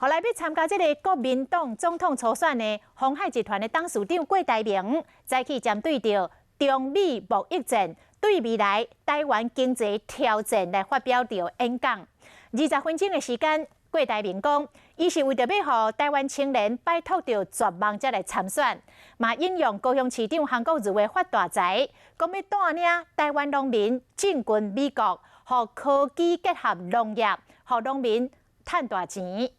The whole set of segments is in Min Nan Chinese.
予來欲參加這个國民黨總統初選的鴻海集團的董事長郭台銘，早起針對著中美貿易戰對未來台灣經濟挑戰來發表著演講。20分鐘的時間，郭台銘講，伊是為著欲予台灣青年擺脫著絕望才來參選，嘛引用高雄市長韓國瑜的發大財，講欲帶領台灣農民進軍美國，予科技結合農業，予農民趁大錢。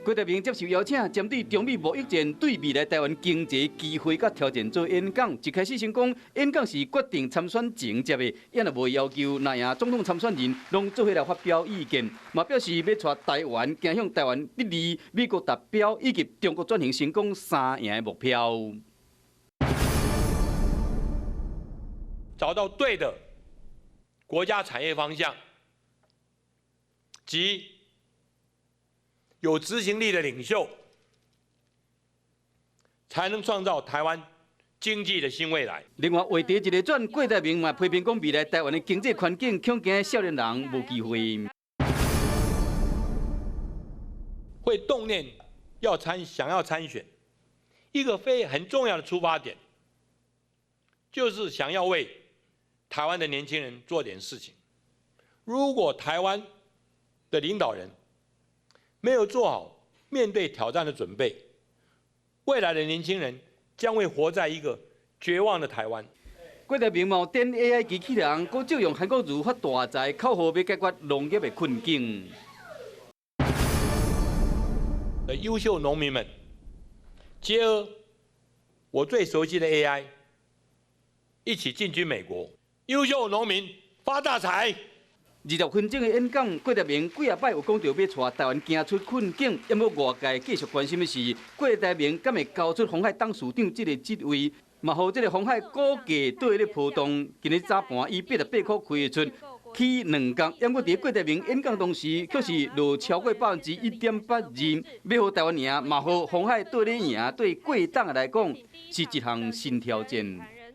郭台銘接受邀請，針對中美貿易戰對未來台灣經濟機會佮挑戰做演講。一開始先講，演講是決定參選前接的，伊若無要求若贏總統參選人攏做伙來發表意見，嘛表示欲帶台灣走向台灣第二、美國達標以及中國轉型成功三贏的目標。找到對的國家產業方向及有執行力的領袖，才能創造台灣經濟的新未來。另外，話題一个轉，郭台銘嘛批評講，未來台灣的經濟環境恐驚少年人無機會。會動念要參，想要參選，一個非很重要的出發點，就是想要為台灣的年輕人做點事情。如果台灣的領導人沒有做好面對挑戰的準備，未來的年輕人將會活在一個絕望的台灣。郭台銘嘛點 AI 機器人，閣借用韓國瑜發大財口號，欲解決農業的困境。的優秀農民們，結合我最熟悉的 AI，一起進軍美國。優秀農民發大財。20分鐘的演講，郭台銘幾仔擺有講著欲帶台灣行出困境，毋過外界繼續關心的是，郭台銘敢會交出鴻海董事長這个職位，嘛予這个鴻海股價綴咧波動。今日早盤以88塊開出，起2角，毋過佇郭台銘演講當時，卻是落超過1.82%，欲予台灣贏，嘛予鴻海綴咧贏，對郭董來講是一項新挑戰。